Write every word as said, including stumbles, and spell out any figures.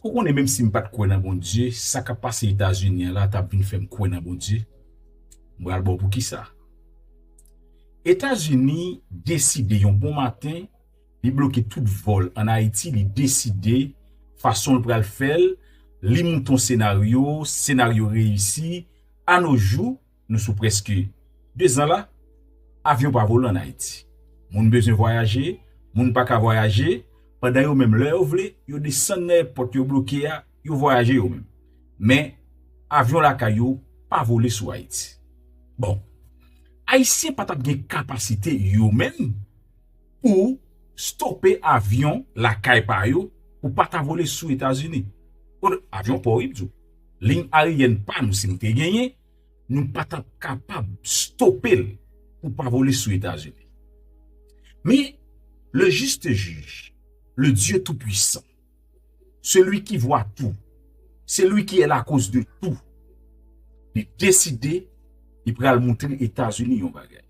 Ou konnen, menm si m pa t kwè nan Bondye, sa k ap pase Etazini an la t ap vin fè m kwè nan Bondye. M pral ba w poukisa. Etazini deside yon bon maten, li bloke tout vòl ann Ayiti, li deside fason l pral fè l, li monte yon senaryo, senaryo reyisi. A no jou, nou sou prèske de zan la, avyon pa vole ann Ayiti. Moun bezwen vwayaje, moun pa ka vwayaje, pandan yo menm, lè yo vle, yo desann nan èpòt yo bloke a, yo vwayaje yo menm. Men, avyon lakay yo pa vole sou Ayiti. Bon, Ayisyen pa t ap gen kapasite yo menm pou stope avyon lakay pa yo pou pa ta vole sou Etazini. Bon, avyon pa w, wi, m di w. Liy aeryèn pa nou, si nou te genyen, nou pa t ap kapab stope l pou pa vole sou Etazini. Men, le juste juge, le Dieu tout-puissant, celui qui voit tout, celui qui est la cause de tout, li deside li pral montre Etazini yon bagay.